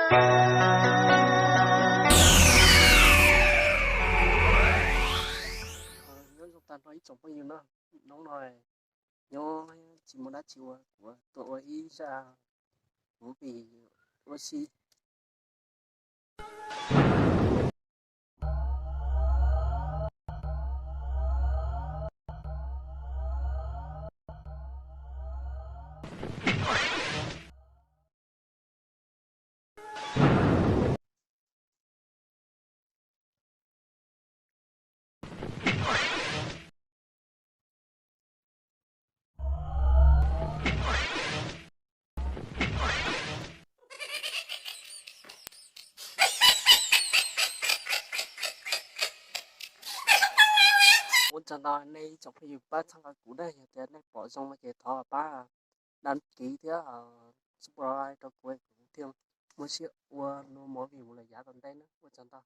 Nyob zoo tag nrho ib tsoom phooj ywg na, hnub no nyob tsis muaj dab tsi ua, kuv tuaj ua ib zaj movie ua si. Ua tsaug ntau nej ib tsoom phooj ywg pab txhawb nqa kuv na, yog tias nej pom zoo no ces thov pab đăng ký thiab subscribe rau kuv, kuv thiaj muaj siab ua nuav movie mus lawm yav tom ntej na. Ua tsaug ntau.